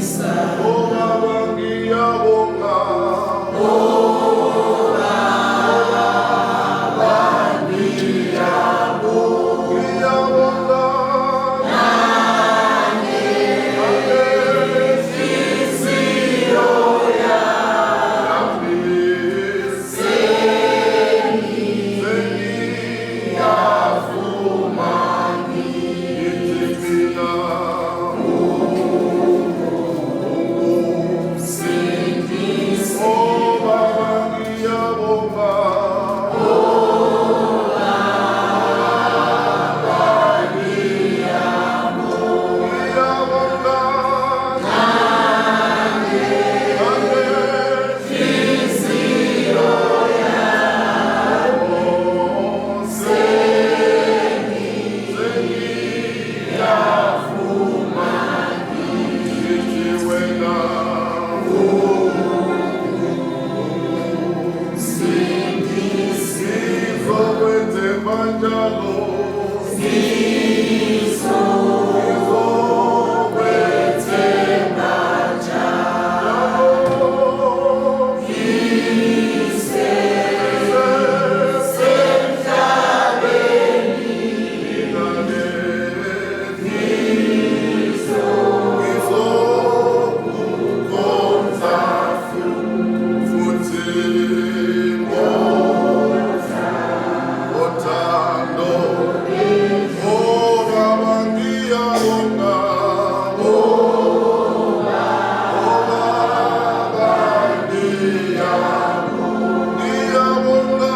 Oh Baba ngiyabonga. Ngiyabonga. Oh Baba ngiyabonga. Ngiyabonga.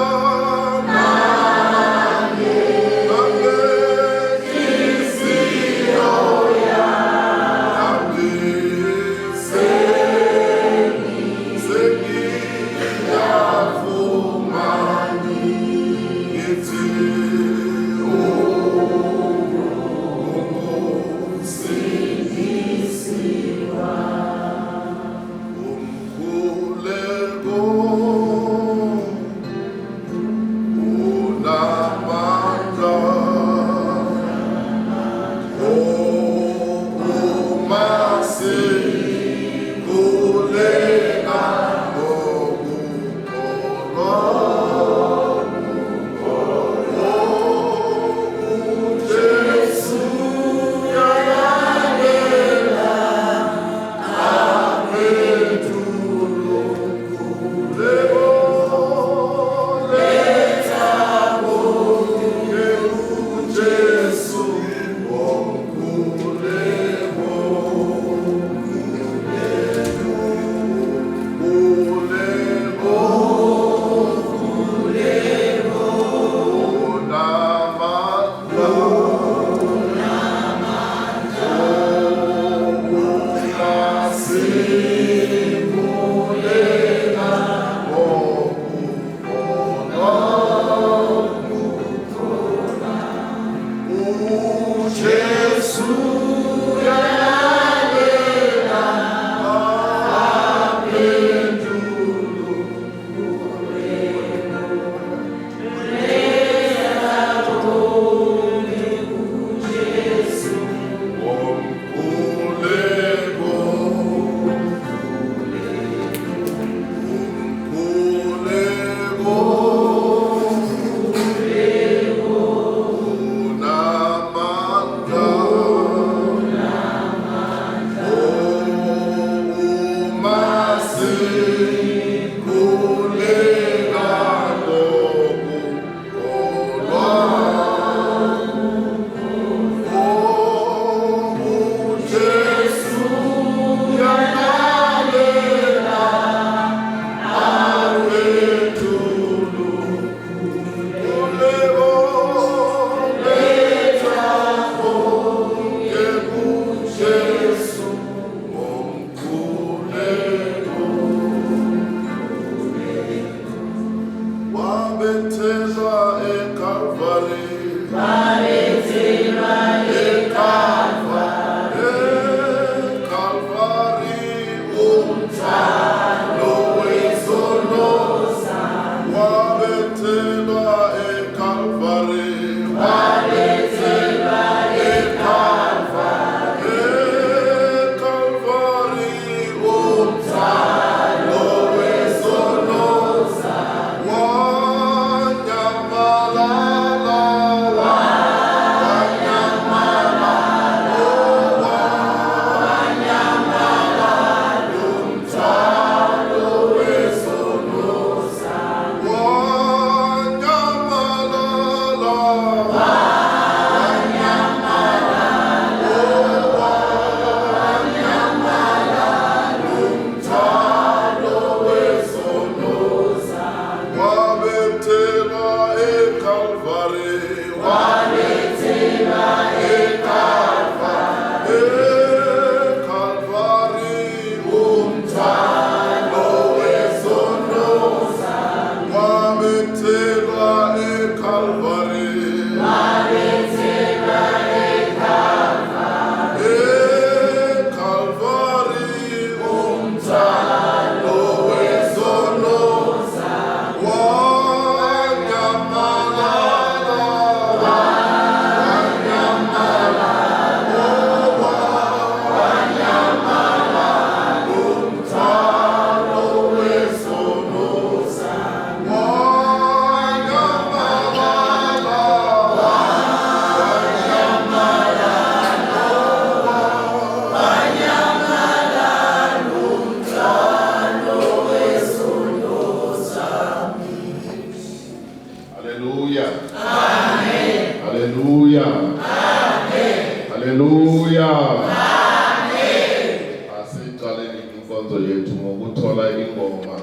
Inkonzo yethu ngokuthola ingoma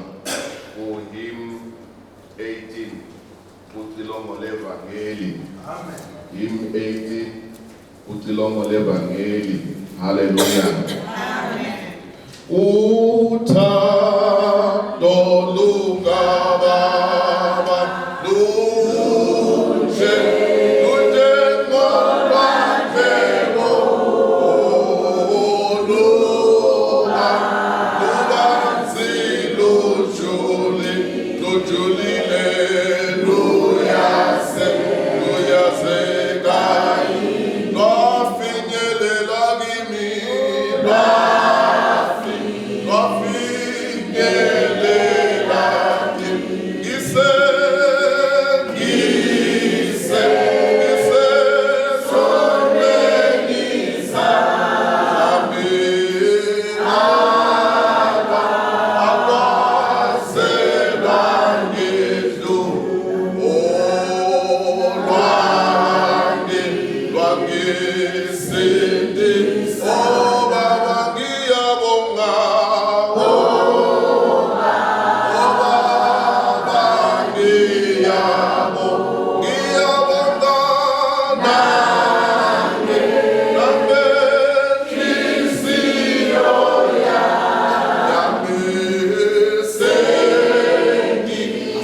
ku-hymn 18, ucilongo levangeli. Amen. Hymn 18, ucilongo levangeli. Haleluya. Uthando lukababa luhle lunjengolwandle oluba lubanzi lujuli lujulile luyase luyasekayi lwafinyelela kimi lwafinyelela kimi ngise ngise ngisesonweni sami alwaze lwangidlu olwangi lwangisindisa. Oh Baba, ngiyabonga. Oh Baba, ngiyabonga, ngiyabonga nange nangenhliziyo yami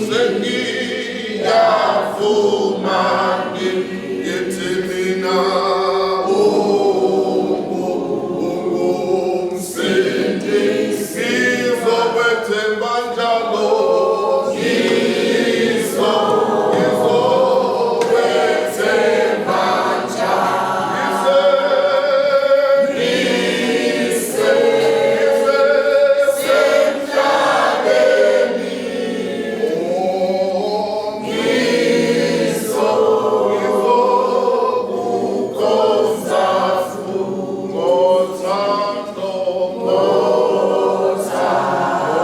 sengiyavuma ngithi mina ungumsindisi ngizokwethemba njalo ngizokwethemba njalo ngise ngisemhlabeni ngizokukhonza ngothando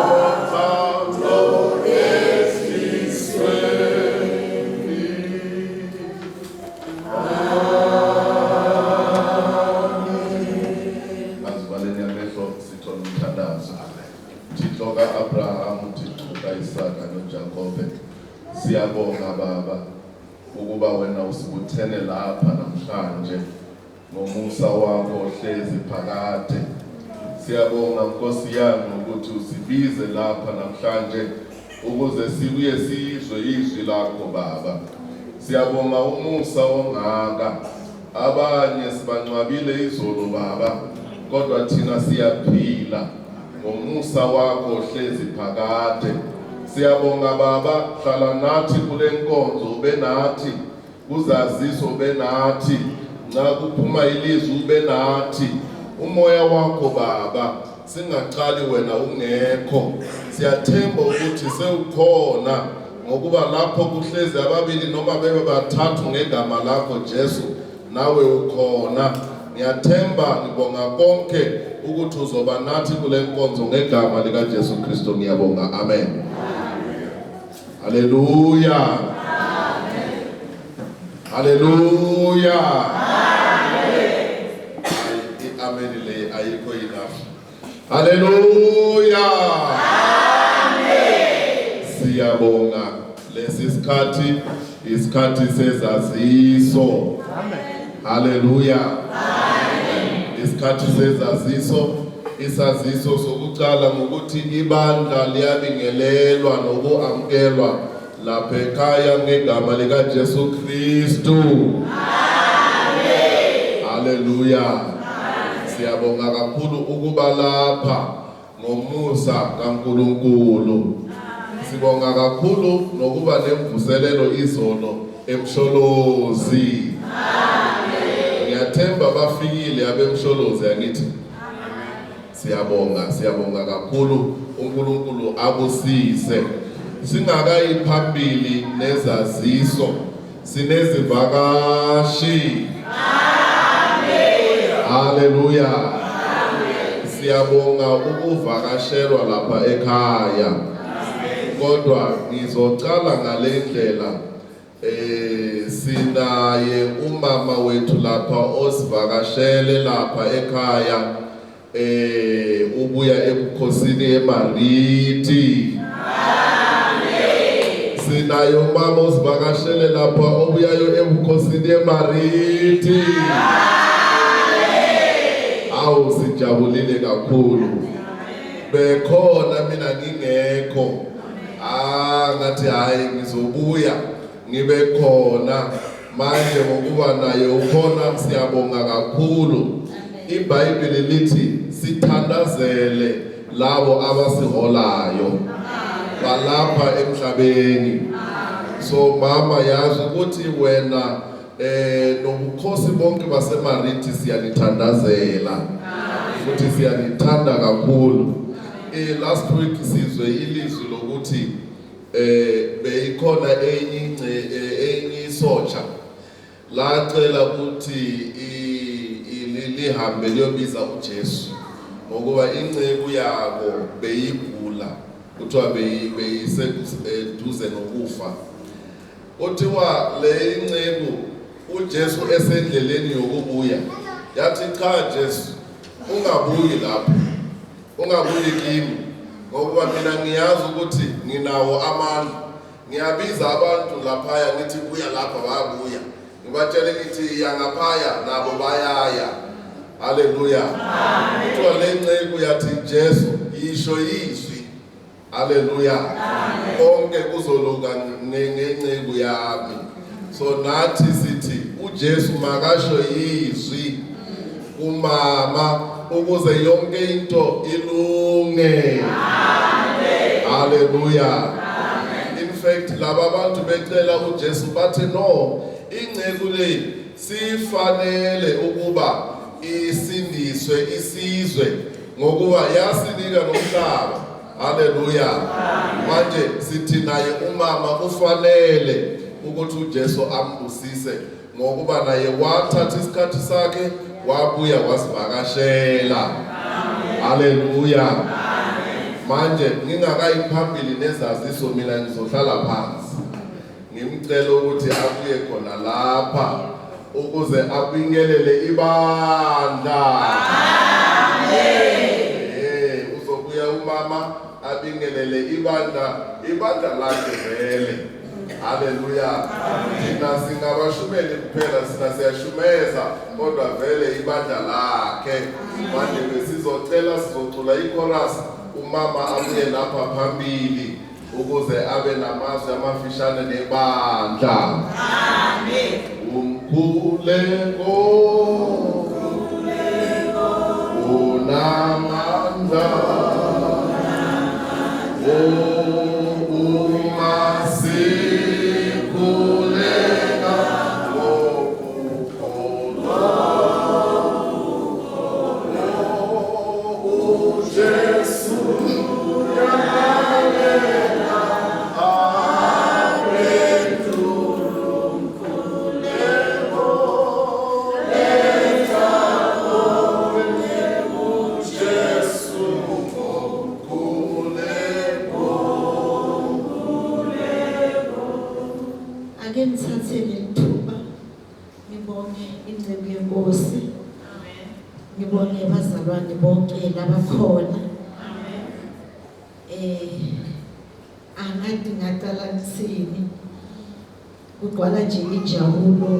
ngothando esisweni. Azivaleni amehlo sithole umthandazo. Thixo ka-Abraham, Thixo ka-Isaka noJakobe, siyabonga Baba ukuba wena usibuthene lapha namhlanje ngomusa wakho ohlezi phakade. Siyabonga Nkosi yami ukuthi usibize lapha namhlanje ukuze sibuye sizwe izwi lakho Baba. Siyabonga umusa ongaka. Abanye sibangcwabile izolo Baba, kodwa thina siyaphila ngomusa wakho ohlezi phakade. Siyabonga Baba, hlala nathi kule nkonzo, ube nathi kuzaziso, ube nathi nxa kuphuma ilizwi, ube nathi umoya wakho Baba, singaqali wena ungekho. Siyathemba ukuthi sewukhona ngokuba lapho kuhlezi ababili noma bebe bathathu ngegama lakho Jesu, nawe ukhona. Ngiyathemba, ngibonga konke ukuthi uzoba nathi kule nkonzo ngegama lika Jesu Kristu, ngiyabonga. Amen. Haleluya. Haleluya. Amen. I-amen le ayikho enough. Haleluya. Amen. Siyabonga lesi sikhathi, isikhathi sezaziso. Amen. Haleluya. Amen. Isikhathi sezaziso, isaziso sokuqala ngokuthi ibandla liyabingelelwa nokuamukelwa lapha ekhaya ngegama lika Jesu Kristu. Amen. Haleluya. Siyabonga kakhulu ukuba lapha ngomusa kaNkulunkulu. Sibonga kakhulu nokuba nemvuselelo izolo eMsholozi. Amen. Ngiyathemba bafikile abeMsholozi angithi. Siyabonga, siyabonga kakhulu. uNkulunkulu abusise. Singakayi phambili nezaziso, sinezivakashi. Amen. Haleluya. Amen. Siyabonga ukuvakashelwa lapha ekhaya. Kodwa ngizocala ngale ndlela. Sinaye umama wethu lapha osivakashele lapha ekhaya. Ubuya ebukhosini eMariti. Amen. Sinayo umama osivakashele lapha obuyayo ebukhosini eMariti. Amen. Awu sijabulile kakhulu. Bekhona mina ngingekho. Ah ngathi hayi ngizobuya ngibe khona manje ngokuba naye ukhona siyabonga kakhulu. IBhayibheli lithi sithandazele labo abasiholayo balapha emhlabeni. So mama yazi ukuthi wena nobukhosi bonke baseMariti siyanithandazela futhi siyanithanda kakhulu. Last week sizwe ilizwi lokuthi beyikhona enye enye isotsha lacela ukuthi lihambe liyobiza uJesu ngokuba inceku yabo beyigula, kuthiwa beyiseduze nokufa. Kuthiwa le inceku uJesu esendleleni yokubuya yathi, cha Jesu, ungabuyi lapho, ungabuyi kimi, ngokuba mina ngiyazi ukuthi nginawo amandla. Ngiyabiza abantu laphaya ngithi buya lapha, bayabuya. Ngibatshele ngithi iya ngaphaya, nabo bayaya. Haleluya. Kuthiwa le nceku yathi, Jesu, yisho izwi. Haleluya. Konke kuzolunga ngenceku yami. So nathi sithi uJesu makasho izwi kumama ukuze yonke into ilunge. Amen. Haleluya. In fact laba bantu becela uJesu bathi no, inceku le sifanele ukuba isindiswe isizwe ngokuba yasinika nomhlaba. Haleluya. Manje sithi naye umama kufanele ukuthi uJesu ambusise ngokuba naye wathatha isikhathi sakhe wabuya wasivakashela. Haleluya. Manje ngingakayi phambili nezaziso, mina ngizohlala phansi ngimcela ukuthi abuye khona lapha ukuze abingelele ibandla. Amen. Uzobuya umama abingelele ibandla, ibandla lakhe vele. Haleluya. Thina singabashumeli kuphela, sina siyashumeza, kodwa vele ibandla lakhe. Manje besizocela sizocula ichorus, umama abuye lapha phambili ukuze abe namazwi amafishane nebandla. Amen. Umkhuleko unamandla, uma sikhuleka ngokukholwa, uJesu uyalalela aphendule umkhuleko, letha konke kuJesu ngomkhuleko. Ake ngithathe lelithuba ngibonge inceku yeNkosi. Ngibonge abazalwane bonke labakhona. Angathi ngaqala ngithini, kugcwala nje injabulo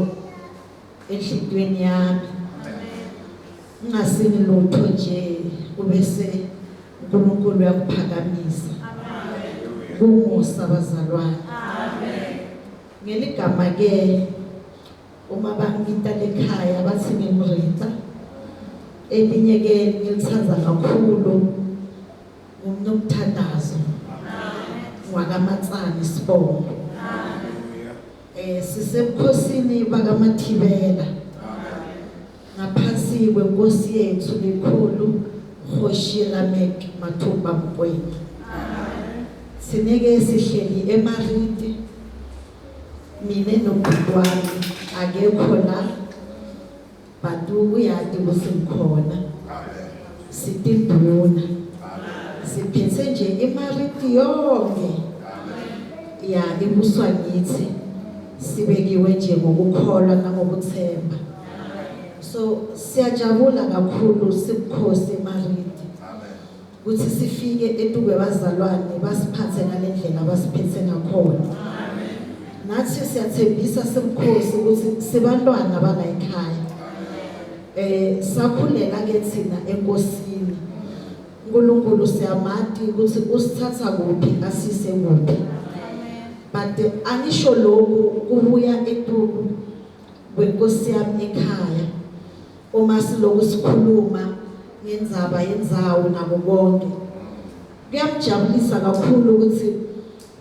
enhlitweni yami. Ngingasini lutho nje ubese uNkulunkulu uyakuphakamisa. Kumusa bazalwane. Ngeligama ke uma bangita lekhaya bathi ngimrita, elinye ke ngilithanda kakhulu ngumnomthandazo wakaMatsani sibongo. Sisebukhosini bakaMathibela ngaphansi kwenkosi yethu lekhulu Kgoshi Lameck Mathumba Mokoena. Sineke sihleli eMariti, mina nobhuti wami akekho la, but uyati ukuthi ngikhona. Sitinduna siphethe nje iMariti yonke ya ibuswa ngithi, sibekiwe nje ngokukholwa nangokuthemba. So siyajabula kakhulu sibukhosi eMariti. Amen. Ukuthi sifike etukwe bazalwane basiphathe ngalendlela abasiphethe ngakhona. Amen. Nathi siyathembisa sibukhosi ukuthi sibantwana bala ekhaya. Sakhulela ke thina enkosini. uNkulunkulu siyamati ukuthi usithatha kuphi asise kuphi. But angisho lokhu kubuya etuku kwenkosi yami ekhaya. Uma siloku sikhuluma ngendzaba yendzawo nabo bonke. Kuyamjabulisa kakhulu ukuthi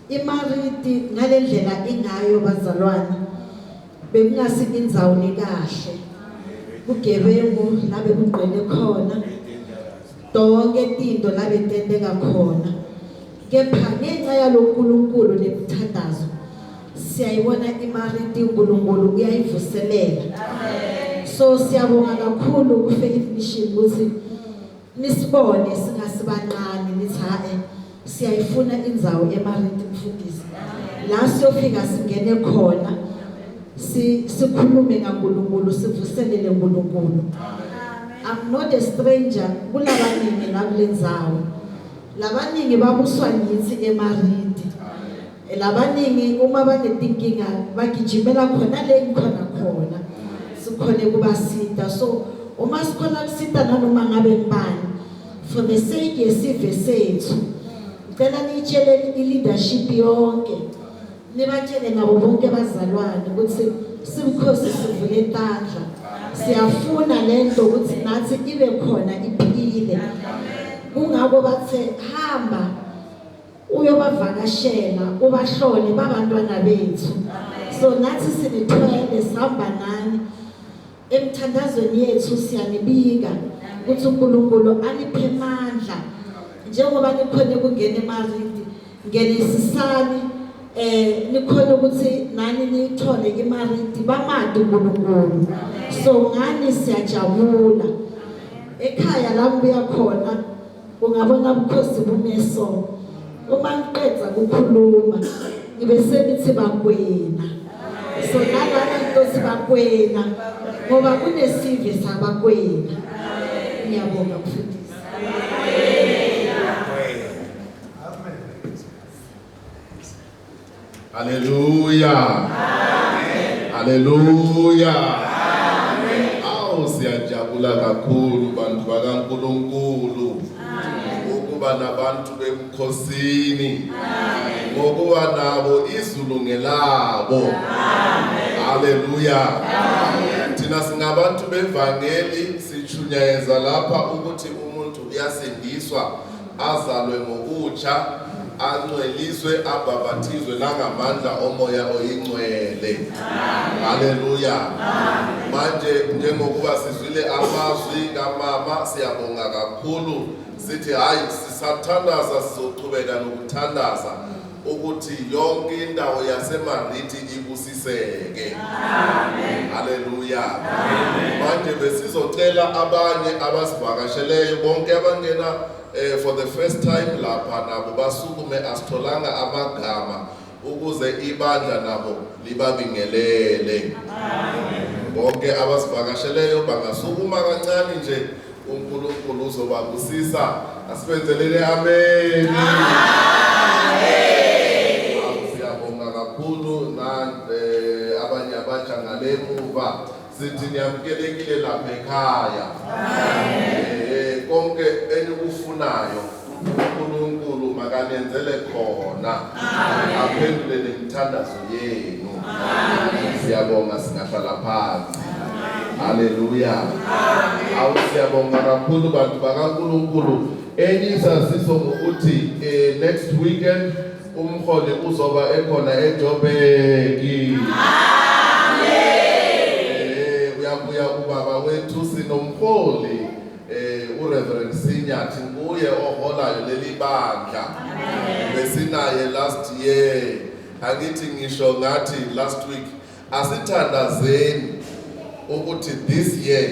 iMariti ngalendlela ingayo bazalwane bekungasi indzawo lekahle. Bugebengu labe kugcwele khona. Tonke tinto labe tenteka khona. Kepha ngenxa yaloNkulunkulu nemthandazo siyayibona iMariti uNkulunkulu uyayivuselela. Amen. So siyabonga kakhulu ku Faith Mission ukuthi nisibone singasibancane nithi hae siyayifuna indzawo eMariti mfundisi. La siyofika singene khona sikhulume ngaNkulunkulu sivuselele uNkulunkulu. I'm not a stranger kulabaningi la kulendzawo. Labaningi babuswa ngithi eMariti. Labaningi uma banetinkinga bagijimela khona le ngikhona khona. Sikhone kubasita. So uma sikhona kusita nanoma ngabe ngibani for the sake yesive sethu. Ngicela niyitshele i-leadership yonke. Nibatshele nabo bonke abazalwane ukuthi sibukhosi sivule tandla. Siyafuna lento ukuthi nathi ibe khona iphile. Kungako bathe hamba uyobavakashela ubahlole babantwana bethu. So nathi sinithwele sihamba nani emthandazweni yethu siyanibika ukuthi uNkulunkulu aniphe amandla njengoba nikhone ukungena eMariti ngenisisani nikhona ukuthi nani nithole iMariti bamadi uNkulunkulu. So ngani siyajabula ekhaya la ngibuya khona ungabona ubukhosi bumeso uma ngiqedza ukukhuluma ngibe sengithi bakwena. So nalana ntosi bakwena ngoba kunesive sabakwena. Ngiyabonga mfundisi. Haleluya. Amen. Haleluya. Amen. Awu siyajabula kakhulu bantu bakaNkulunkulu. Ukuba nabantu bebukhosini. Amen. Ngokuba nabo izulu ngelabo. Amen. Haleluya. Amen. Thina singabantu bevangeli sichunyayeza lapha ukuthi umuntu uyasindiswa azalwe ngokutsha angcweliswe abhabhathizwe nangamandla omoya oyingcwele. Haleluya. Manje njengokuba sizwile amazwi kamama siyabonga kakhulu sithi hayi sisathandaza sizoqhubeka nokuthandaza ukuthi yonke indawo yaseMariti ibusiseke. Amen. Haleluya. Amen. Manje besizocela abanye abasivakasheleyo bonke abangena for the first time lapha nabo basukume asitholanga amagama ukuze ibandla nabo libabingelele. Amen. Bonke abasivakasheleyo bangasukuma kancane nje uNkulunkulu uzobabusisa. Asibenzelele amen. Amen. Siyabonga kakhulu na abanye abatsha ngalemuva sithi niyamukelekile lapha ekhaya. Amen. Konke enikufunayo uNkulunkulu makanenzele khona. Amen. Aphendule nemithandazo yenu. Amen. Siyabonga singahlala phansi. Haleluya. Amen. Awu siyabonga kakhulu bantu bakaNkulunkulu. Enye isaziso ngokuthi next weekend umholi uzoba ekhona eJoburg. Amen. Uyabuya ubaba wethu sinomholi uReverend Sinyathi nguye oholayo leli bandla. Besinaye last year. Angithi ngisho ngathi last week asithandazeni ukuthi this year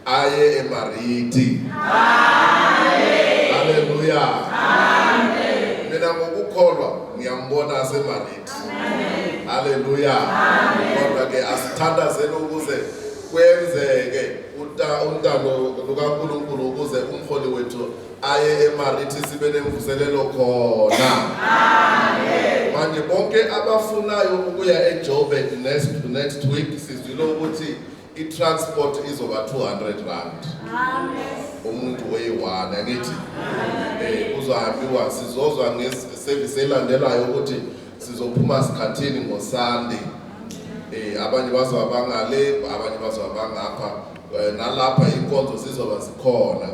aye eMariti. Amen. Haleluya. Amen. Mina ngokukholwa ngiyambona aseMariti. Amen. Haleluya. Amen. Kodwa ke asithandazeni ukuze kwenzeke. Untando lukaNkulunkulu ukuze umholi wethu aye eMarithi sibe nemvuselelo khona. Amen. Manje bonke abafunayo ukuya eJoburg next week, sizwile ukuthi i-transport izoba 200 rand. Amen. Umuntu oyi-1, angithi kuzohambiwa, sizozwa nge-service elandelayo ukuthi sizophuma sikhathini ngoSunday. Abanye bazoba bangale, abanye bazoba bangapha, nalapha inkonzo zizoba zikhona.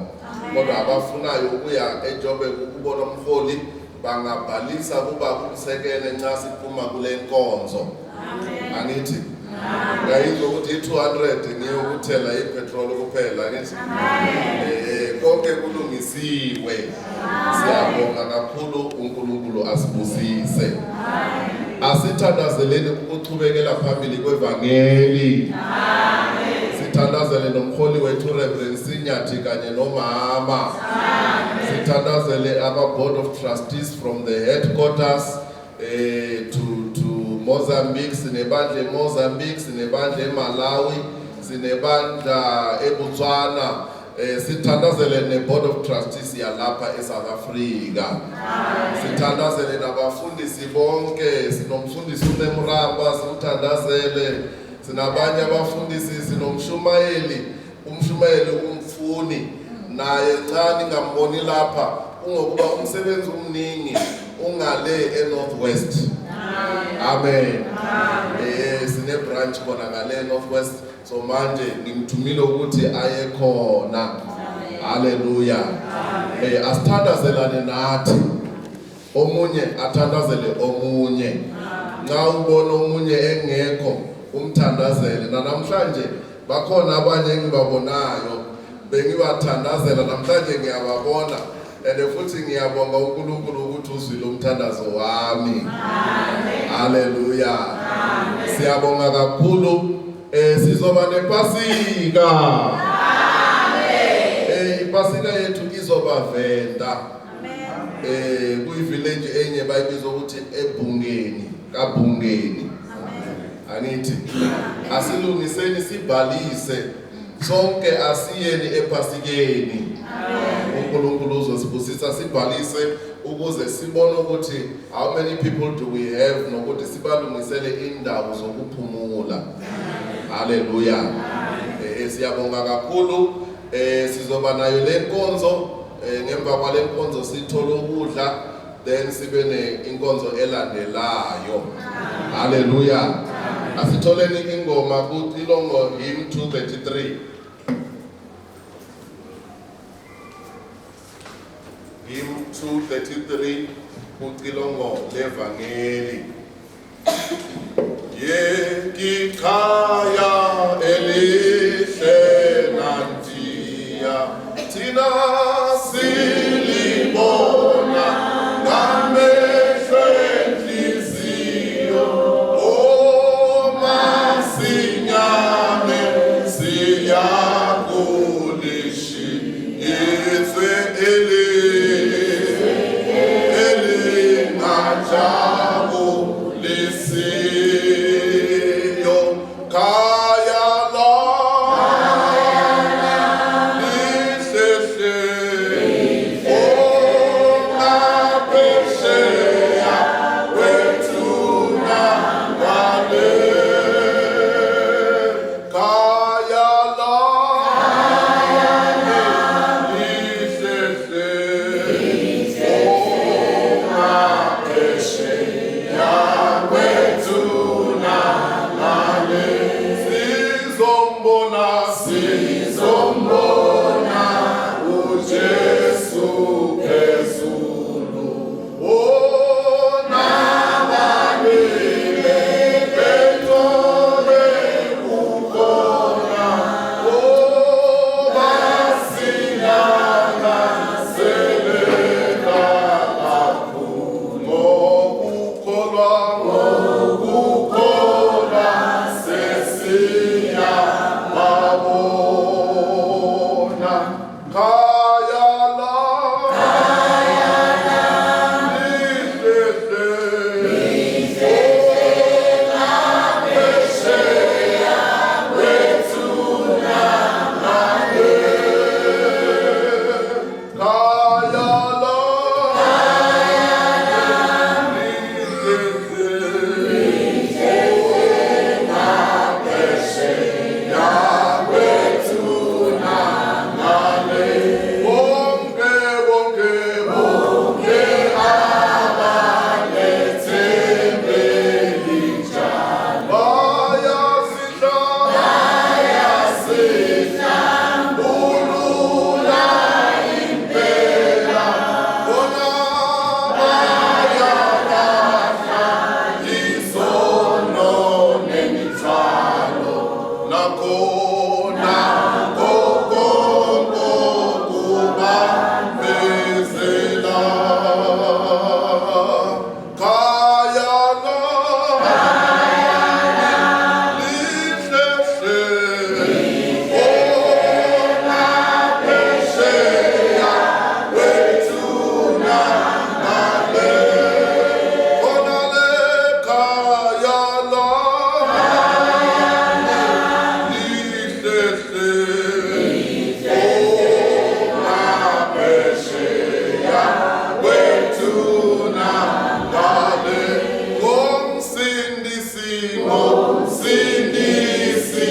Kodwa abafunayo ukuya eJoburg ukubona umholi bangabhalisa kuba kumsekele nxa siphuma kule nkonzo. Angithi ngayizwa ukuthi i-200 ngiyokuthela ipetrol kuphela, angithi konke kulungisiwe. Siyabonga kakhulu, uNkulunkulu asibusise. Asithandazeleni ukuchubekela phambili kwevangeli. Sithandazele nomholi wethu Reverend Sinyathi kanye nomama. Sithandazele aba board of trustees from the headquarters to Mozambique. Sinebandla eMozambique, sinebandla eMalawi, sinebandla eBotswana. Sithandazele ne board of trustees yalapha eSouth Africa. Sithandazele nabafundisi bonke, sinomfundisi uNemramba, simthandazele. Sinabanye abafundisi, sinomshumayeli, umshumayeli umfuni naye ncane ngamboni lapha kungokuba umsebenzi omningi ungale eNorth West. Amen. Sine branch khona ngale eNorth West, so manje ngimthumile ukuthi aye khona. Haleluya. Asithandazelane nathi, omunye athandazele omunye. Nxa ubona omunye engekho, umthandazele. Namhlanje bakhona abanye engibabonayo bengibathandazela, namhlanje ngiyababona, and futhi ngiyabonga uNkulunkulu ukuthi uzwile umthandazo wami. Haleluya. Siyabonga kakhulu. Sizoba nepasika. Amen. Ipasika yethu izoba Venda. Kuyi village enye bayibiza ukuthi eBhungeni, kaBhungeni. Angithi asilungiseni sibhalise sonke, asiyeni ePasikeni. uNkulunkulu uzosibusisa. Sibhalise ukuze sibone ukuthi how many people do we have, nokuthi sibalungisele indawo zokuphumula. Haleluya. Siyabonga kakhulu. Sizoba nayo le nkonzo, ngemva kwale nkonzo sithola ukudla, then sibe ne inkonzo elandelayo. Haleluya. Asitholeni ingoma kuCilongo hymn 233. Hymn 233, kuCilongo levangeli. Yekikhaya elihle nantiya, thina silibona ngamehlo enhliziyo, omasinyane siyakulishi izwe elingajabulisiyo. Khaya la lihle. Siyamemezela khaya la lihle hle ongaphesheya kwethuna ngale khona le khaya la lihle hle ongaphesheya kwethuna ngale ngomsindisi ngomsindisi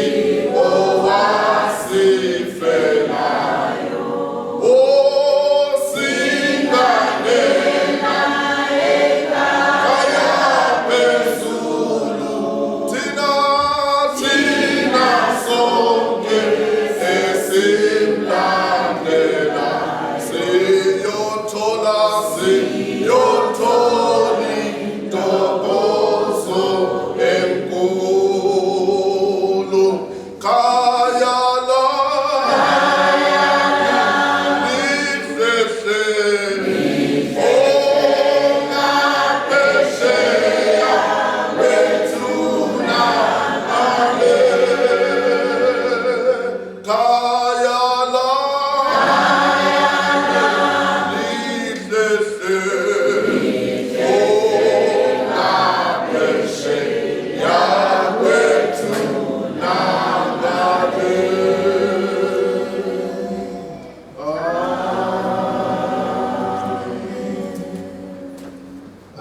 owasifelayo osingangena khaya phezulu thina thina sonke esimlandela siyothola siyothola intokozo enkulu khaya la lihle hle ongaphesheya kwethuna ngale khaya la lihle hle ongaphesheya kwethuna ngale.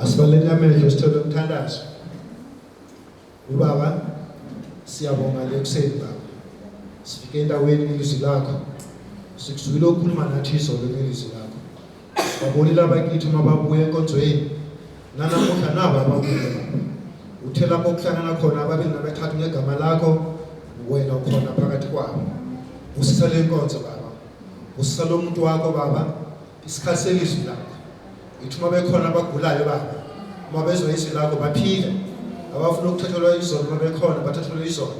Asibaleni amehlo sithole umthandazo. Ubaba siyabonga le kuseni baba. Sifike endaweni ngelizwi lakho. Sikuzwile ukukhuluma nathi izolo ngelizwi lakho. Sibabonile abakithi uma babuya enkonzweni. Nanamuhla nabo ababuye baba. Uthe lapho kuhlangana khona ababili nabathathu ngegama lakho wena ukhona phakathi kwabo. Busisa le nkonzo baba. Busisa lo muntu wakho baba. Isikhathi selizwi lakho. Ithi uma bekhona abagulayo baba, uma bezwa izwi lakho baphile. Abafuna ukuthathelwa izono uma bekhona bathathelwe izono.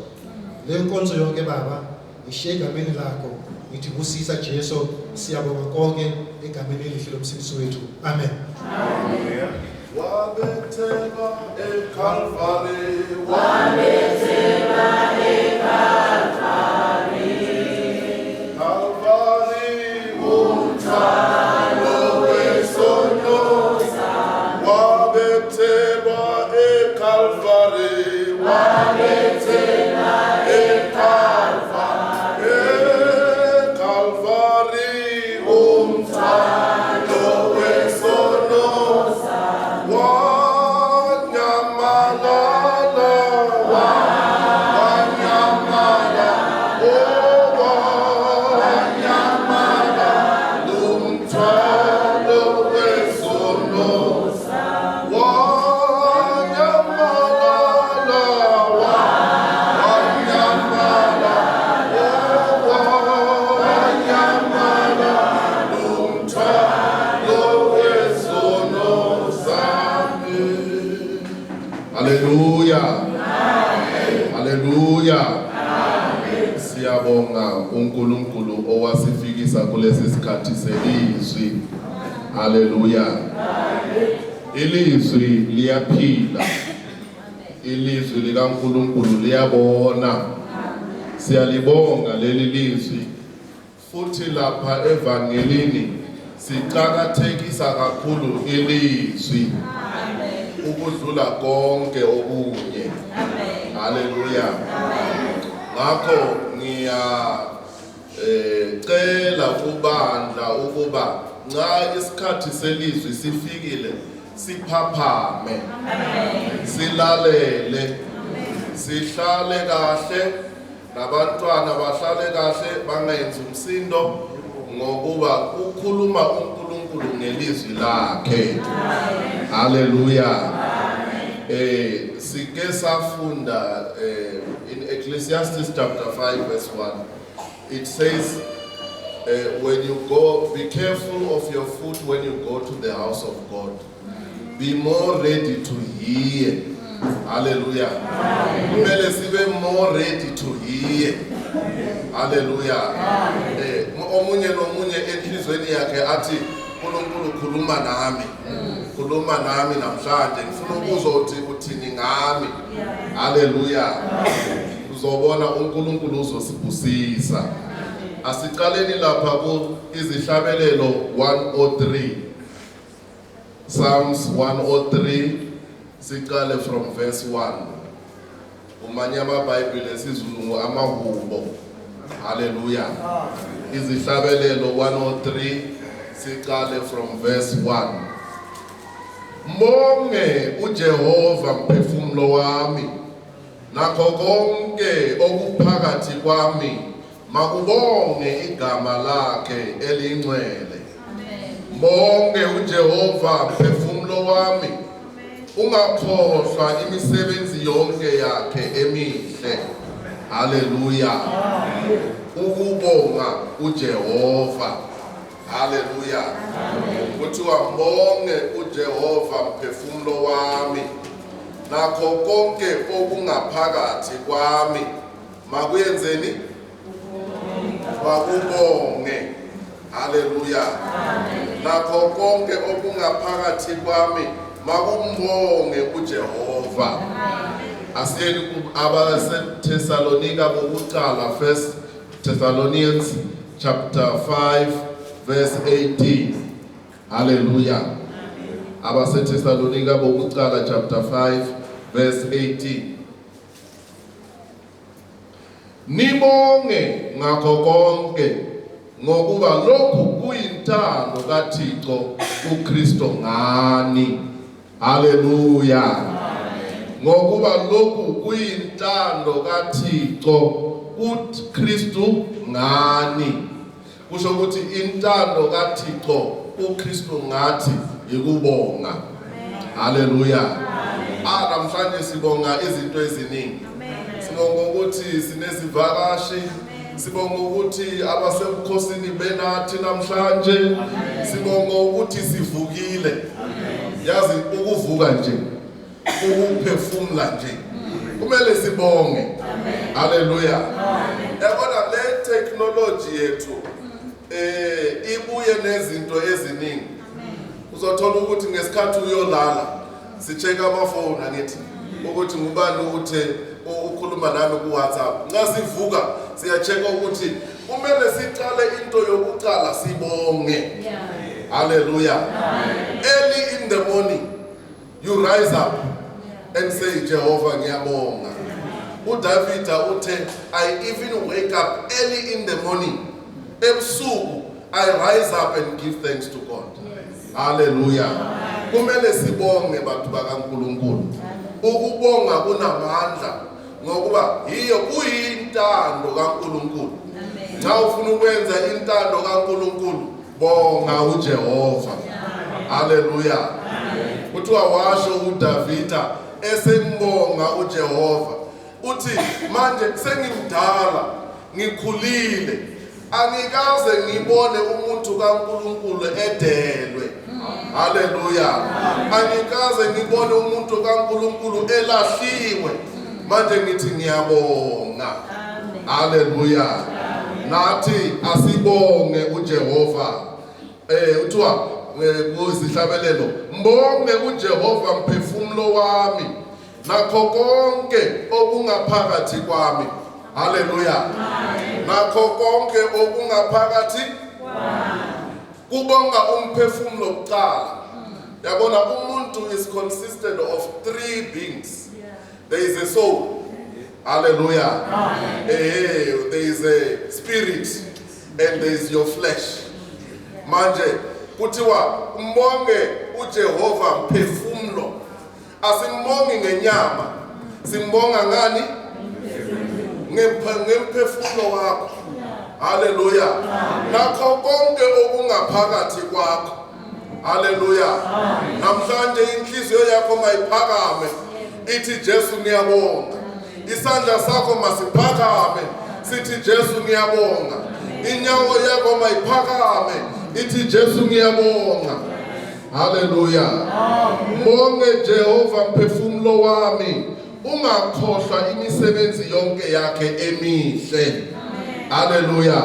Le nkonzo yonke baba ishiye egameni lakho. Ngithi busisa Jesu, siyabonga konke egameni elihle lomsindisi wethu. Amen. Wabethelwa eKalvari, wabethelwa eKalvari, Kalvari umthwalo wesono sami. Wabethelwa eKalvari, wabethelwa eKalvari, eKalvari umthwalo wesono sami. Wanyamalala, wanyamala, oh wanyamala, umthwalo wesono sami. Wanyamalala, wanyamala, oh wanyamala, umthwalo wesono sami. Haleluya. Haleluya. Siyabonga uNkulunkulu owasifikisa kulesi sikhathi selizwi. Haleluya. Ilizwi liyaphila. Ilizwi likaNkulunkulu liyabona. Siyalibonga leli lizwi. Futhi lapha evangelini siqakathekisa kakhulu ilizwi ukudlula konke okunye. Haleluya. Ngakho ngiya cela kubandla ukuba nxa isikhathi selizwi sifikile siphaphame, silalele, sihlale kahle, nabantwana bahlale kahle bangenzi umsindo ngokuba kukhuluma uNkulunkulu ngelizwi lakhe. Haleluya. Sike safunda in Ecclesiastes chapter 5 verse 1. It says when you go, be careful of your foot when you go to the house of God. Be more ready to hear. Hallelujah. Kumele sibe more ready to hear. Hallelujah. Omunye nomunye enhlizweni yakhe athi uNkulunkulu khuluma nami, khuluma nami namhlanje, ngifuna ukuzothi uthini ngami. Haleluya. Uzobona uNkulunkulu uzosibusisa. Asiqaleni lapha ku Izihlabelelo 103, Psalms 103, siqale from verse 1. Umanye amaBhayibheli esiZulu amahubo. Haleluya. Izihlabelelo 103, siqale from verse 1. Mbonge uJehova mphefumulo wami, nakho konke okuphakathi kwami makubonge igama lakhe elingcwele. Mbonge uJehova mphefumulo wami, ungakhohlwa imisebenzi yonke yakhe emihle. Haleluya. Ukubonga uJehova. Haleluya. Kuthiwa mbonge uJehova mphefumulo wami, nakho konke okungaphakathi kwami makuyenzeni? Makubonge. Haleluya. Nakho konke okungaphakathi kwami makumbonge uJehova. Asiyeni abaseThessalonika bokuqala, First Thessalonians chapter 5 verse 18. Haleluya. AbaseThessalonika bokuqala chapter 5 verse 18. Nibonge ngakho konke, ngokuba lokhu kuyintando kaThixo uKristo ngani. Haleluya. Ngokuba lokhu kuyintando kaThixo uKristu ngani. Kusho ukuthi intando kaThixo uKristu ngathi yikubonga. Haleluya. Namhlanje sibonga izinto eziningi. Sibonga ukuthi sinezivakashi, sibonga ukuthi abasebukhosini benathi namhlanje, sibonga ukuthi sivukile. Yazi ukuvuka nje, ukuphefumula nje, kumele sibonge. Haleluya. Yabona le technology yethu ibuye nezinto eziningi. Uzothola ukuthi ngesikhathi uyolala si-check amafoni, angithi ukuthi ngubani uthe ukhuluma nami ku WhatsApp. Nxa sivuka siya-check ukuthi kumele siqale into yokuqala sibonge. Hallelujah. Early in the morning you rise up and say, Jehovah ngiyabonga. uDavida uthe, I even wake up early in the morning. Ebusuku I rise up and give thanks to God. Hallelujah. Kumele sibonge bantu bakaNkulunkulu. Ukubonga kunamandla ngokuba yiyo kuyintando kaNkulunkulu. Nxa ufuna ukwenza intando kaNkulunkulu, bonga uJehova. Hallelujah. Kuthiwa washo uDavida esembonga uJehova, uthi manje sengimdala, ngikhulile, angikaze ngibone umuntu kaNkulunkulu edelwe. Haleluya. Angikaze ngibone umuntu kaNkulunkulu elahliwe. Manje ngithi ngiyabonga. Haleluya. Nathi asibonge uJehova. Uthiwa kuzihlabelelo, mbonge uJehova mphefumulo wami, nakho konke okungaphakathi kwami. Haleluya. Nakho konke okungaphakathi kubonga umphefumulo kuqala. Yabona umuntu is consisted of three beings. There is a soul. Hallelujah. There is a spirit and there is your flesh. Manje kuthiwa umbonge uJehova mphefumulo. Asimbongi ngenyama. Simbonga ngani? Ngemphefumulo wakho. Haleluya. Nakho konke okungaphakathi kwakho. Haleluya. Namhlanje inhliziyo yakho mayiphakame. Ithi Jesu ngiyabonga. Isandla sakho masiphakame. Sithi Jesu ngiyabonga. Inyawo yakho mayiphakame. Ithi Jesu ngiyabonga. Haleluya. Mbonge Jehova mphefumulo wami. Ungakhohlwa imisebenzi yonke yakhe emihle. Haleluya.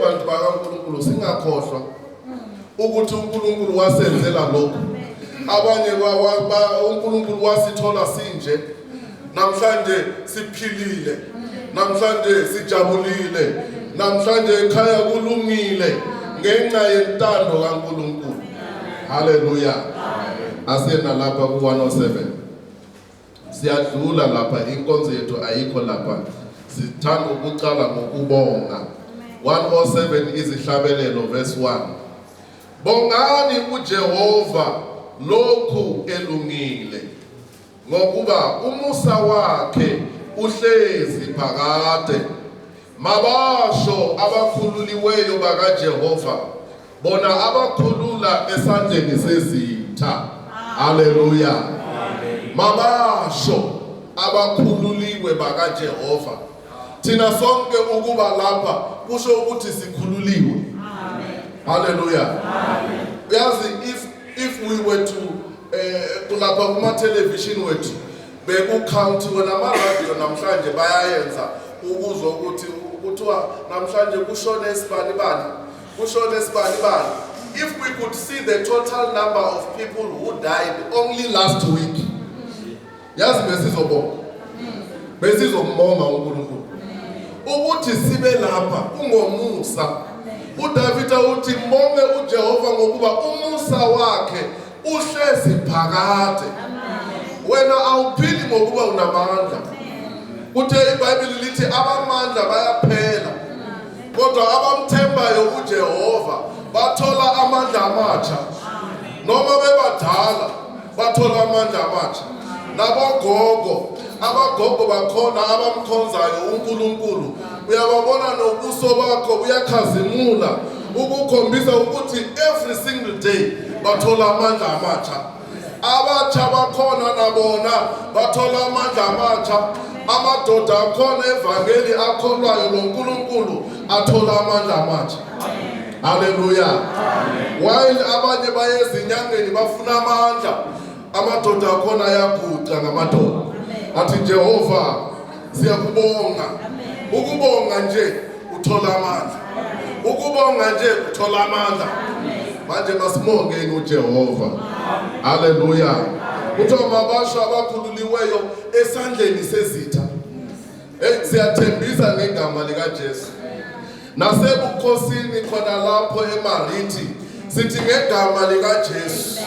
Bantu bakaNkulunkulu singakhohlwa. Ukuthi uNkulunkulu wasenzela lokhu. Abanye uNkulunkulu wasithola sinje. Namhlanje siphilile. Namhlanje sijabulile. Namhlanje ekhaya kulungile ngenxa yentando kaNkulunkulu. Haleluya. Asiyena lapha ku-107. Siyadlula lapha, inkonzo yethu ayikho lapha. Sithanda ukuqala ngokubonga. 107 izihlabelelo verse 1. Bongani uJehova lokhu elungile, ngokuba umusa wakhe uhlezi phakade. Mabasho abakhululiweyo bakaJehova, bona abakhulula esandleni sezitha. Haleluya. Mabasho abakhululiwe bakaJehova. Thina sonke ukuba lapha kusho ukuthi sikhululiwe. Haleluya. Uyazi, if we were to kulapha kuma television wethu bekucountiwe nama-radio namhlanje bayayenza ukuzwa ukuthi kuthiwa namhlanje kushone isibani bani, kushone isibani bani. If we could see the total number of people who died only last week, yazi besizobonga, besizombonga uNkulunkulu ukuthi sibe lapha kungomusa. uDavida uthi mbonge uJehova ngokuba umusa wakhe uhlezi phakade. Wena awuphili ngokuba unamandla. Kuthe iBhayibheli lithi abamandla bayaphela, kodwa abamthembayo uJehova bathola amandla amatsha. Noma bebadala bathola amandla amatsha. Nabogogo, abagogo bakhona abamkhonzayo uNkulunkulu, uyababona nobuso bakho buyakhazimula ukukhombisa ukuthi every single day bathola amandla amatsha. Abatsha bakhona nabona bathola amandla amatsha. Amadoda akhona evangeli akholwayo lo nkulunkulu athola amandla amatsha. Haleluya. While abanye baye ezinyangeni bafuna amandla, amadoda akhona ayaguqa ngamadoda athi, "Jehova, siyakubonga." Ukubonga nje uthola amandla, ukubonga nje uthola amandla. Manje masibongeni uJehova. Haleluya. Kuthiwa mabasho abakhululiweyo esandleni sezitha. Siyathembisa ngegama likaJesu nasebukhosini khona lapho eMarithi, sithi ngegama likaJesu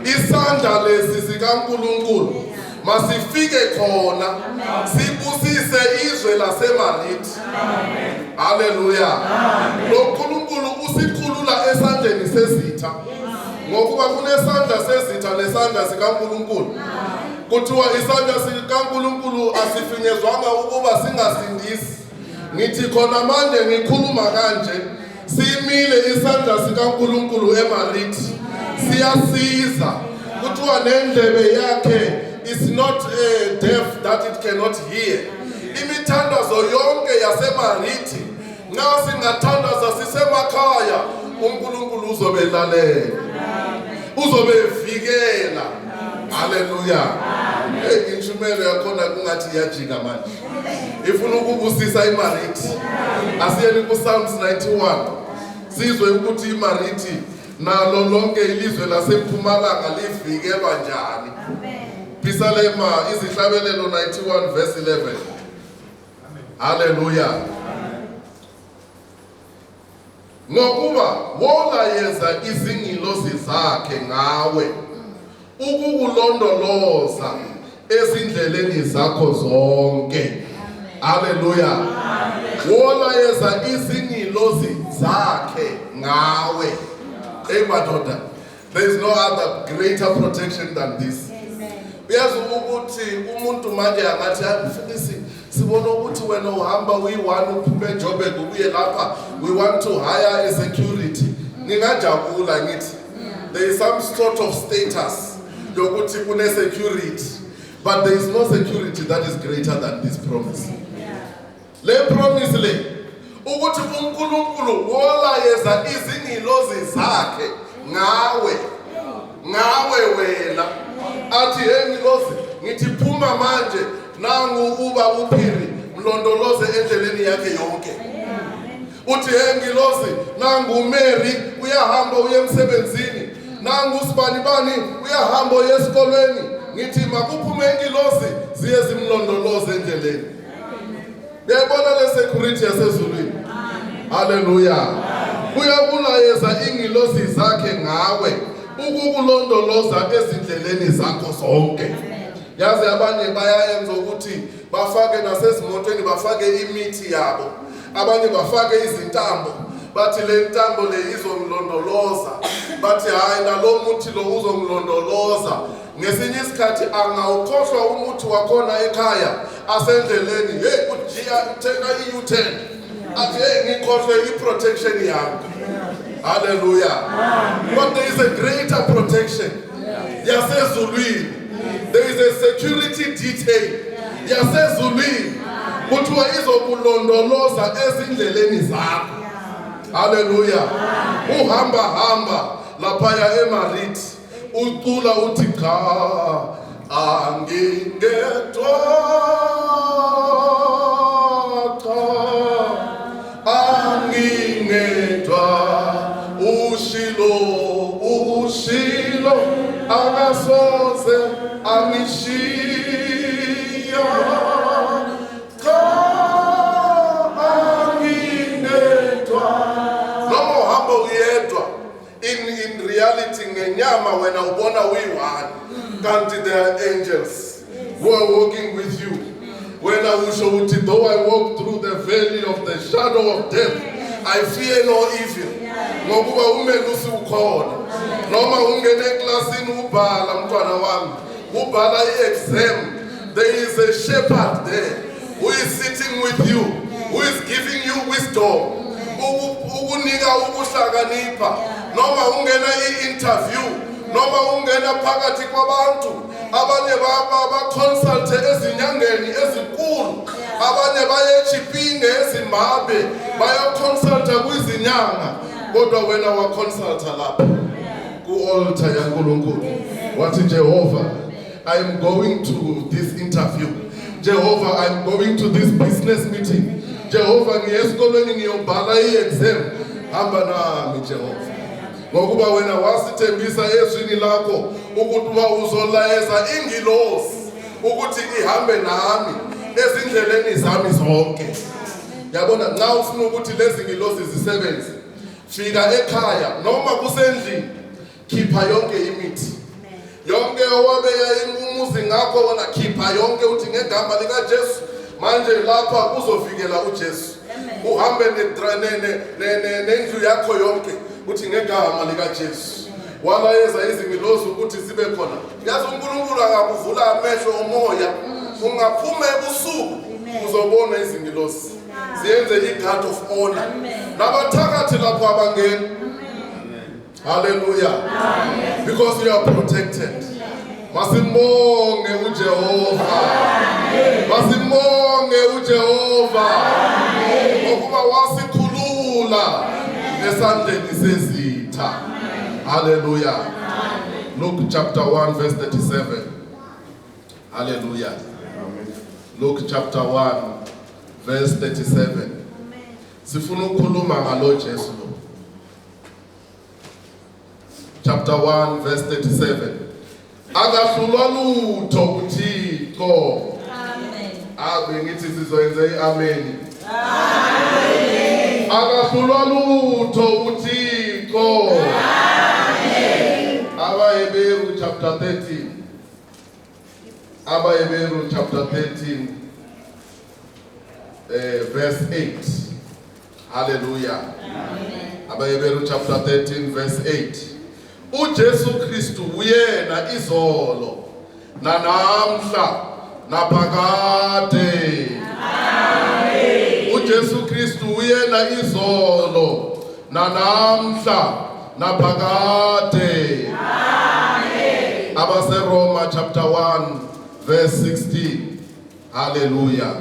isandla lesi sikaNkulunkulu masifike khona sibusise izwe laseMarithi. Haleluya. Lo nkulunkulu usikhulula esandleni sezitha, ngokuba kunesandla sezitha nesandla sikaNkulunkulu. Kuthiwa isandla sikaNkulunkulu asifinyezwanga ukuba singasindisi. Ngithi khona manje ngikhuluma kanje, simile isandla sikaNkulunkulu eMarithi, siyasiza. Kuthiwa nendlebe yakhe is not deaf that it cannot hear. Imithandazo yonke yaseMarithi, nxa singathandaza sisemakhaya, uNkulunkulu uzobe elalela, uzobe evikela. Haleluya. Hey, intshumayelo yakhona kungathi iyajika manje, ifuna ukubusisa iMarithi. Asiyeni ku-Psalms 91, sizwe ukuthi iMarithi nalo lonke ilizwe lasempumalanga livikelwa njani. Phisalema, izihlabelelo 91 verse 11. Haleluya. Ngokuba wolayeza izingilozi zakhe ngawe ukukulondoloza ezindleleni zakho zonke. Haleluya. Wolayeza izingilozi zakhe ngawe. Hey madoda, there is no other greater protection than this. Uyazi ukuthi umuntu manje angathi, "Mfundisi, sibona ukuthi wena uhamba uyi-one, uphume eJoburg ubuye lapha, we want to hire a security." Ngingajabula ngithi there is some sort of status yokuthi kune-security, but there is no security that is greater than this promise. Le promise le ukuthi uNkulunkulu wolayeza izingilozi zakhe ngawe, ngawe wena, athi, "Hey ngilozi, ngithi phuma manje, nangu uba uPhiri, mlondoloze endleleni yakhe yonke." Uthi hey ngilozi, nangu uMary uyahamba uye emsebenzini, nangu usibani bani uyahamba uye esikolweni. Ngithi makuphume ingilozi ziye zimlondoloze endleleni. Uyayibona le security yasezulwini? Haleluya. Uyakulayeza ingilozi zakhe ngawe ukukulondoloza ezindleleni zakho zonke. Yazi abanye bayayenza ukuthi bafake nasezimotweni, bafake imithi yabo, abanye bafake izintambo, bathi le ntambo le izongilondoloza, bathi hayi nalo muthi lo uzongilondoloza. Ngesinye isikhathi angawukhohlwa umuthi wakhona ekhaya, asendleleni, hey, ujiya uthenga i-U-turn, athi hey, ngikhohlwe i-protection yami. Hallelujah. But there is a greater protection yasezulwini. There is a security detail yasezulwini, kuthiwa izokulondoloza ezindleleni zakho. Haleluya. Uhamba hamba laphaya eMariti, ucula uthi cha, angingedwa, cha, angingedwa, ushilo, ushilo, akasoze angishiya, cha, angingedwa. Noma uhamba uyedwa, in reality ngenyama wena ubona uyi-one, kanti there are angels who are walking with you. Wena usho uthi, though I walk through the valley of the shadow of death, I fear no evil, ngokuba umelusi ukhona. Noma ungene eklasini ubhala, mntwana wami, ubhala i-exam, there is a shepherd there who is sitting with you, who is giving you wisdom, ukunika ukuhlakanipha. Noma ungena i-interview, noma ungena phakathi kwabantu, abanye ba-consulte ezinyangeni ezinkulu, abanye baye eChipinge eZimbabwe bayoconsulta kwizinyanga, kodwa wena waconsulta lapha ku-altar yaNkulunkulu, wathi, "Jehova, I am going to this interview. Jehova, I am going to this business meeting. Jehova, ngiye esikolweni ngiyobhala i-exam. Hamba nami, Jehova, ngokuba wena wasithembisa ezwini lakho ukuthi uzolayeza ingilosi ukuthi ihambe nami ezindleleni zami zonke." Yabona, nxa ufuna ukuthi lezi ngilosi zisebenze, fika ekhaya noma kusendlini, khipha yonke imithi yonke owabeka umuzi ngakho wona, khipha yonke, uthi ngegama likaJesu manje lapha kuzovikela uJesu. Uhambe nendlu yakho yonke, uthi ngegama likaJesu, walayeza izingilozi ukuthi zibe khona. Yazi uNkulunkulu akakuvula amehlo omoya, ungaphuma ebusuku uzobona izingilosi ziyenze i-guard of honor, nabathakathi lapho abangeni. Hallelujah. Because you are protected. Masimbonge uJehova. Masimbonge uJehova. Ngokuba wasikhulula esandleni sezitha. Hallelujah. Luke chapter 1 verse 37. Hallelujah. Luke chapter 1 verse 37. Sifuna ukukhuluma ngalo Jesu lo. Chapter 1 verse 37. Akahlulwa lutho uThixo. Amen. Ave ngithi sizoyenza i-amen. Amen. Akahlulwa lutho uThixo. Amen. AbaHeberu chapter 13. AbaHeberu chapter 13 verse 8. Hallelujah. AbaHeberu chapter 13 verse 8. uJesu Kristu uyena izolo nanamhla naphakade. Amen. uJesu Kristu uyena izolo nanamhla naphakade. Amen. AbaseRoma chapter 1 verse 16. Hallelujah.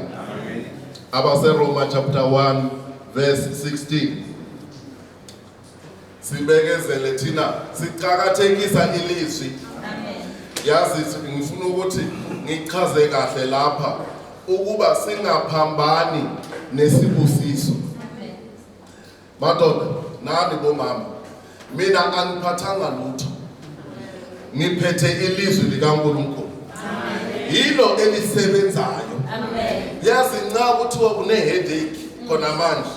AbaseRoma chapter 1 verse 16. Sibekezele thina, siqhakathekisa ilizwi. Yazi ngifuna ukuthi ngichaze kahle lapha ukuba singaphambani nesibusiso. Madoda nani bomama, mina angiphathanga lutho, ngiphethe ilizwi likaNkulunkulu, yilo elisebenzayo. Yazi nxa kuthiwa une-headache khona manje,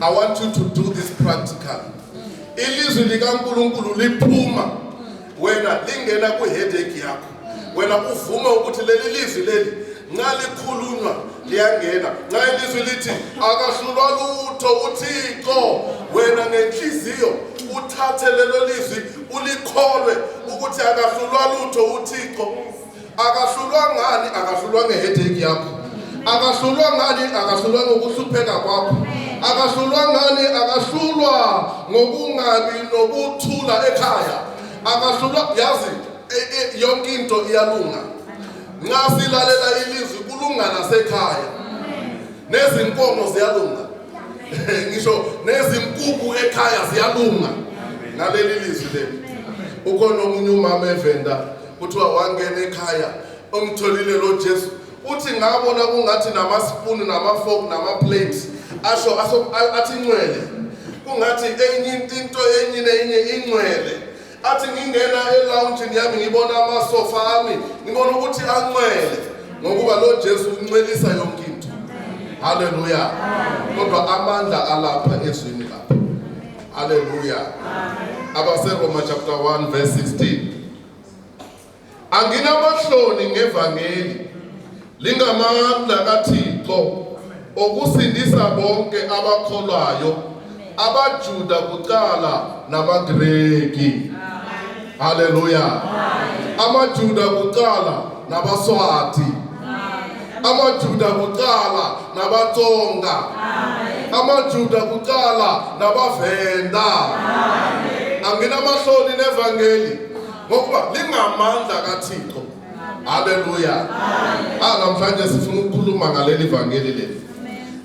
I want you to do this practical. Ilizwi likaNkulunkulu liphuma wena lingena kwi-headache yakho, wena uvume ukuthi leli lizwi leli nxa likhulunywa liyangena. Nxa ilizwi lithi akahlulwa lutho uThixo, wena ngenhliziyo uthathe lelo lizwi ulikholwe ukuthi akahlulwa lutho uThixo. Akahlulwa ngani? Akahlulwa ngeheadache yakho. Akahlulwa ngani? Akahlulwa ngokuhlupheka kwakho. Akahlulwa ngani? Akahlulwa ngokungabi nokuthula ekhaya. Akahlulwa, yazi yonke into iyalunga. Nxa silalela ilizwi kulunga nasekhaya, nezinkomo ziyalunga, ngisho nezinkukhu ekhaya ziyalunga ngaleli lizwi leli. Ukhona omunye umama eVenda, kuthiwa wangena ekhaya omtholile lo Jesu, uthi ngabona kungathi namaspoon nama-fork nama-plates asho athi incwele, kungathi enye into enye nenye incwele. Athi ngingena elounge yami ngibona amasofa ami, ngibona ukuthi ancwele, ngokuba lo Jesu uncwelisa yonke into. Haleluya! Kodwa amandla alapha ezwini lapha. Haleluya! AbaseRoma chapter 1 verse 16: Anginamahloni ngevangeli, lingamandla kaThixo okusindisa bonke abakholwayo, abaJuda kuqala namaGreki. Haleluya! AmaJuda kuqala nabaSwati, amaJuda kuqala nabaTsonga, amaJuda kuqala nabaVenda. Anginamahloni nevangeli ngokuba lingamandla kaThixo. Haleluya! Ah, namhlanje sifuna ukukhuluma ngaleli vangeli leli,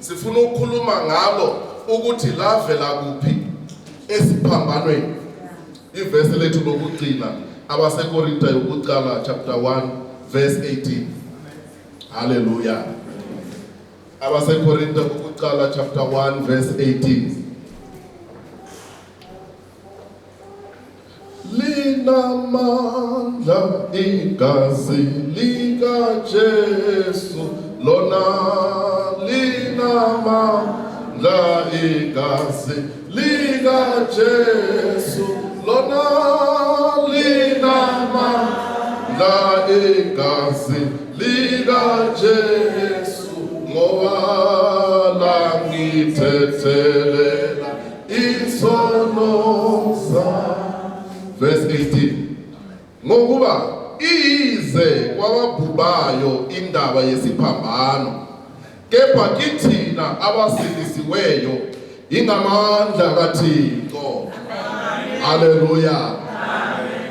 sifuna ukukhuluma ngalo ukuthi lavela kuphi esiphambanweni. Ivesi lethu lokugcina, abaseKorinte yokuqala chapter 1 verse 18. Haleluya! AbaseKorinte kokuqala chapter 1 verse 18. Linamandla igazi likaJesu, lona linamandla igazi likaJesu, lona linamandla igazi likaJesu, ngoba langithethelela isono sami. Verse 18: Ngokuba iyize kwababhubayo indaba yesiphambano, kepha kithina abasindisiweyo ingamandla kaThixo. Haleluya!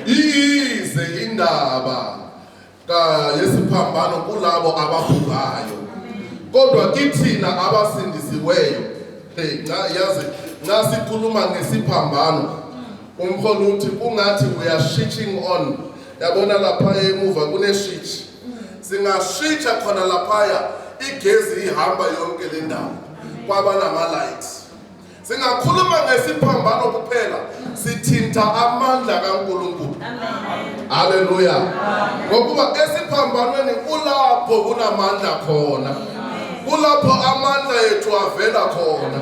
Iyize indaba ka yesiphambano kulabo ababhubayo, kodwa kithina abasindisiweyo, hey, nxa yazi nxa sikhuluma ngesiphambano, umholi uthi kungathi we are switching on. Yabona lapha emuva kune-switch, singaswitcha khona laphaya, igezi ihamba yonke le ndawo, kwaba nama-lights. Singakhuluma ngesiphambano kuphela, sithinta amandla kaNkulunkulu. Haleluya! Ngokuba esiphambanweni kulapho kunamandla khona, kulapho amandla ethu avela khona.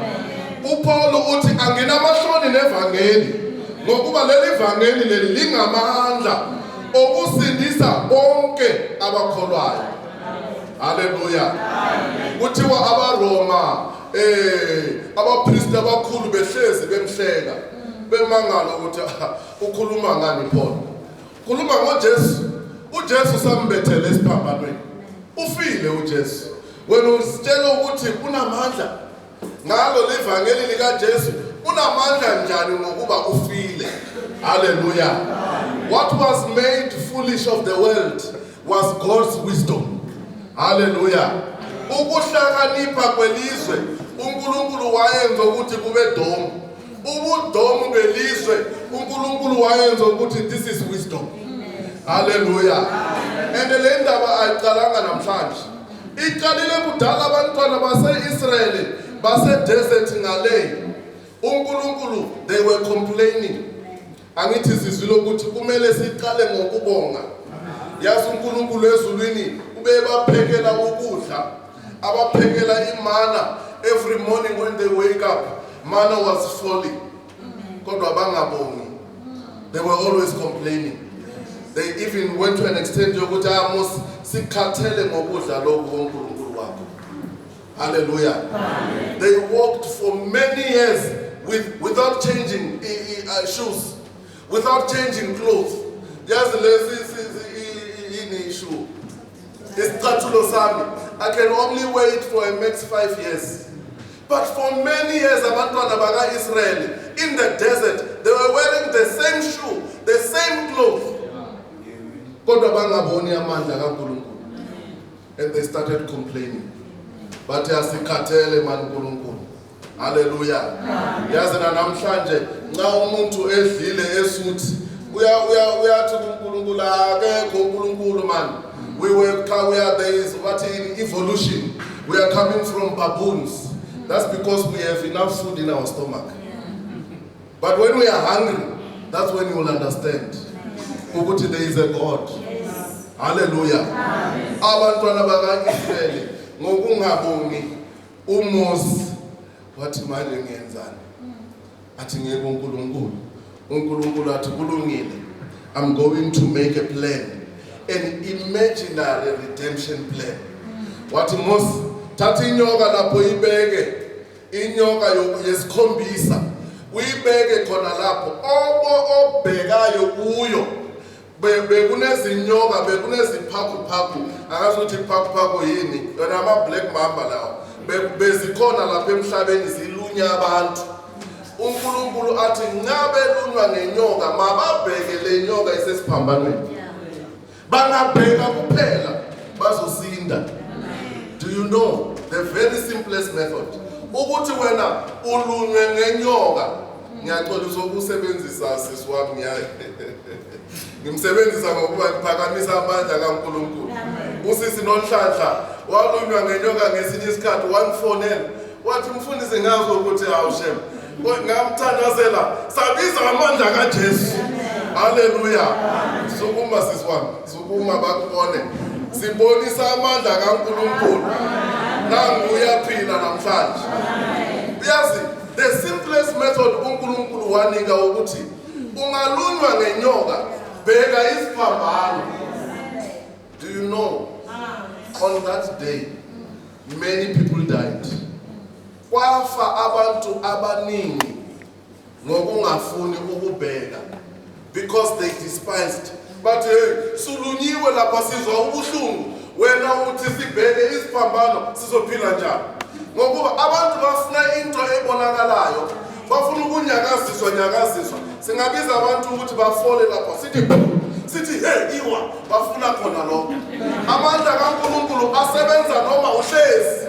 UPaul uthi anginamahloni nevangeli, ngokuba leli vangeli leli lingamandla okusindisa bonke abakholwayo. Haleluya! Kuthiwa abaRoma, abapristi abakhulu behlezi bemhleka, bemangala ukuthi, "Ah, ukhuluma ngani Paul? Khuluma ngoJesu. UJesu sambethele esiphambanweni, ufile uJesu. Wena usitshela ukuthi unamandla ngalo livangeli likaJesu. Unamandla njani ngokuba ufile?" Haleluya! What was made foolish of the world was God's wisdom. Haleluya! Ukuhlakanipha kwelizwe uNkulunkulu wayenza ukuthi kube domu. Ubudomu belizwe uNkulunkulu wayenza ukuthi this is wisdom. Haleluya! And le ndaba ayiqalanga namhlanje, iqalile kudala. Abantwana base-Israyeli base-desert ngale. uNkulunkulu, they were complaining. Angithi sizwile ukuthi kumele siqale ngokubonga. Yazi uNkulunkulu ezulwini ubebaphekela ukudla, abaphekela imana every morning when they wake up, manna was falling. Kodwa bangabongi. They were always complaining. They even went to an extent yokuthi, "Ah, Moses, sikhathele ngokudla lokhu koNkulunkulu wakho." Hallelujah. They walked for many years without changing shoes, without changing clothes. Yazi lesi yini issue? Isicathulo sami, I can only wait for a max 5 years. But for many years abantwana baka-Israel in the desert, they were wearing the same shoe, the same clothes. Kodwa bangaboni amandla kaNkulunkulu. And they started complaining. Bathi, "Asikhathele man uNkulunkulu." Hallelujah. Yazi na namhlanje nxa umuntu edlile esuthi uya uya uyathi kuNkulunkulu, "Akekho uNkulunkulu man." We are there is what in evolution we are coming from baboons. That's because we have enough food in our stomach. But when we are hungry, that's when you will understand ukuthi there is a God. Hallelujah. Abantwana baka-Israyeli ngokungabongi, uMose wathi, "Manje ngiyenzani?" Athi, "Ngeke uNkulunkulu." uNkulunkulu athi, "Kulungile, I'm going to make a plan, an imaginary redemption plan." Wathi, "Mose, thatha inyoka lapho, ibeke inyoka yesikhombisa, uyibeke khona lapho obo obhekayo kuyo." Bekunezinyoka, bekuneziphakuphaku, angazi ukuthi iphakuphaku yini yona, ama-black mamba lawo. Bezikhona lapha emhlabeni zilunya abantu. UNkulunkulu athi ngabe lunywa ngenyoka, mababheke le nyoka isesiphambanweni. Bangabheka kuphela bazosinda. Do you know the very simplest method ukuthi wena ulunywe ngenyoka? Ngiyaxolisa ukusebenzisa sisi wami, ngiyaye ngimsebenzisa ngokuba ngiphakamisa amandla kaNkulunkulu. Usisi Nonhlanhla walunywa ngenyoka ngesinye isikhathi, wangifonela wathi, "Mfundisi, ngazi ukuthi hawu shem." Ngamthandazela, sabiza amandla kaJesu. Haleluya. Sukuma sisi wami, sukuma bakubone. Sibonisa amandla kaNkulunkulu. Nangu uyaphila namhlanje. Uyazi, the simplest method uNkulunkulu wanika ukuthi ungalunywa ngenyoka, bheka isiphambano. Do you know, on that day many people died? Kwafa abantu abaningi ngokungafuni ukubheka, because they despised. Bathi, "Hey, sulunyiwe lapha, sizwa ubuhlungu, wena uthi sibheke isiphambano, sizophila njani?" Ngokuba abantu bafuna into ebonakalayo, bafuna ukunyakaziswa nyakaziswa. Singabiza abantu ukuthi bafole lapha, sithi hey, iwa, bafuna khona lokho. Amandla kaNkulunkulu asebenza noma uhlezi,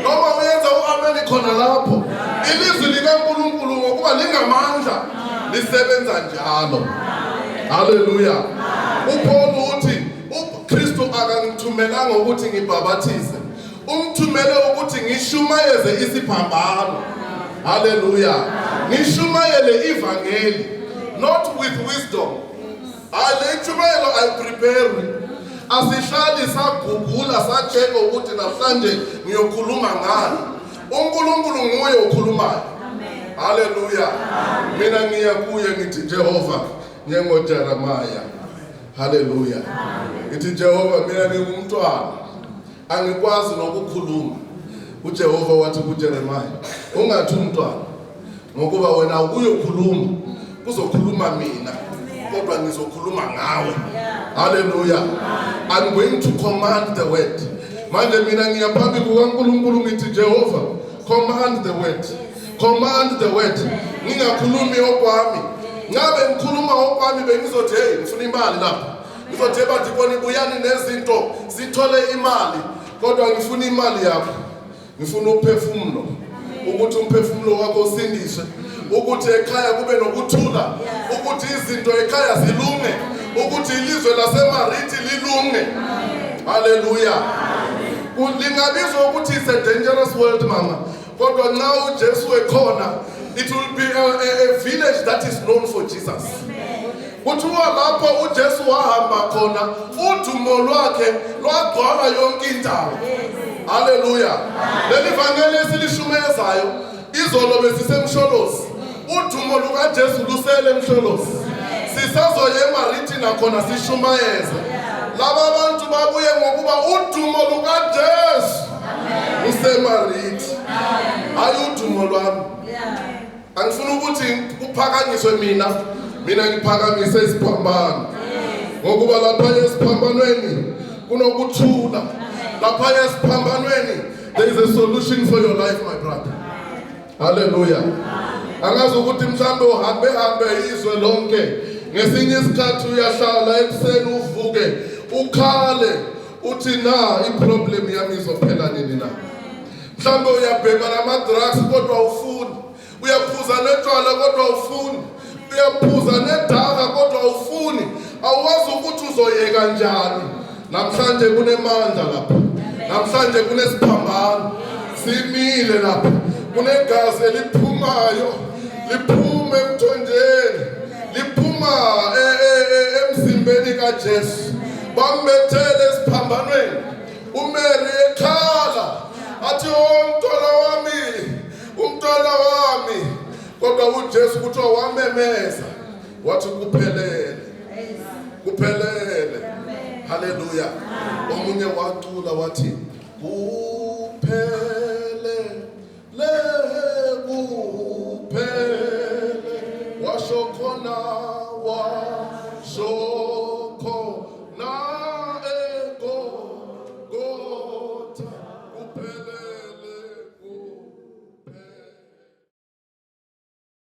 noma uyenza u-ameni khona lapho. Ilizwi likaNkulunkulu, ngokuba lingamandla, lisebenza njalo. Haleluya. UPaul uthi uKristu akangithumelanga ukuthi ngibhabhathize, ungithumele ukuthi ngishumayeze isiphambano. Haleluya. Ngishumayele ivangeli, not with wisdom. Hayi, le ntshumayelo ayiprepare, asihlali sagugula sacheka ukuthi namhlanje ngiyokhuluma ngani. UNkulunkulu nguye okhulumayo. Haleluya. Mina ngiya kuye ngithi, "Jehova," njengoJeremiah. Haleluya. Ngithi, "Jehova, mina ngingumntwana, angikwazi nokukhuluma." UJehova wathi kuJeremiah, "Ungathi umntwana, ngokuba wena ukuyokhuluma, kuzokhuluma mina, kodwa ngizokhuluma ngawe." Haleluya. I'm going to command the word. Manje mina ngiya phambi kukaNkulunkulu ngithi, "Jehova, command the word, command the word." Ngingakhulumi okwami. Ngabe ngikhuluma okwami, bengizothi, "Hey, ngifuna imali lapha." Ngizothi, "Badikoni, buyani nezinto sithole imali." Kodwa ngifuna imali yakho, ngifuna umphefumulo, ukuthi umphefumulo wakho usindiswe, ukuthi ekhaya kube nokuthula, ukuthi izinto ekhaya zilunge, ukuthi ilizwe laseMariti lilunge. Haleluya. Lingabizwa ukuthi it's a dangerous world, mama, kodwa nxa uJesu ekhona. It will be a village that is known for Jesus. Kuthiwa lapho uJesu wahamba khona udumo lwakhe lwagcwala yonke indawo. Haleluya. Leli vangeli esilishumayezayo izolo besisemsholozi. Udumo lukaJesu lusele emsholozi. Sisazoya eMariti nakhona sishumayeze. Laba bantu babuye ngokuba udumo lukaJesu luseMariti. Hayi udumo lwami. Angifuni ukuthi kuphakanyiswe mina, mina ngiphakamise isiphambano. Ngokuba lapha esiphambanweni kunokuthula. Lapha esiphambanweni there is a solution for your life, my brother. Hallelujah. Angazi ukuthi mhlambe uhambe hambe izwe lonke. Ngesinye isikhathi uyahlala ekuseni uvuke ukhale uthi na iproblem yami izophela nini na. Mhlambe uyabhema nama-drugs kodwa awufuni. Uyaphuza netshwala kodwa awufuni. Uyaphuza nedaka kodwa awufuni. Awazi ukuthi uzoyeka njani. Namhlanje kunemandla lapha. Namhlanje kunesiphambano. Simile lapha. Kunegazi eliphumayo. Liphuma emthonjeni. Liphuma emzimbeni kaJesu. Bambethele esiphambanweni. uMary ekhala athi umntwana wami, umntwana wami, kodwa uJesu kuthiwa wamemeza wathi kuphelele, kuphelele. Haleluya. Omunye wacula wathi kuphelele.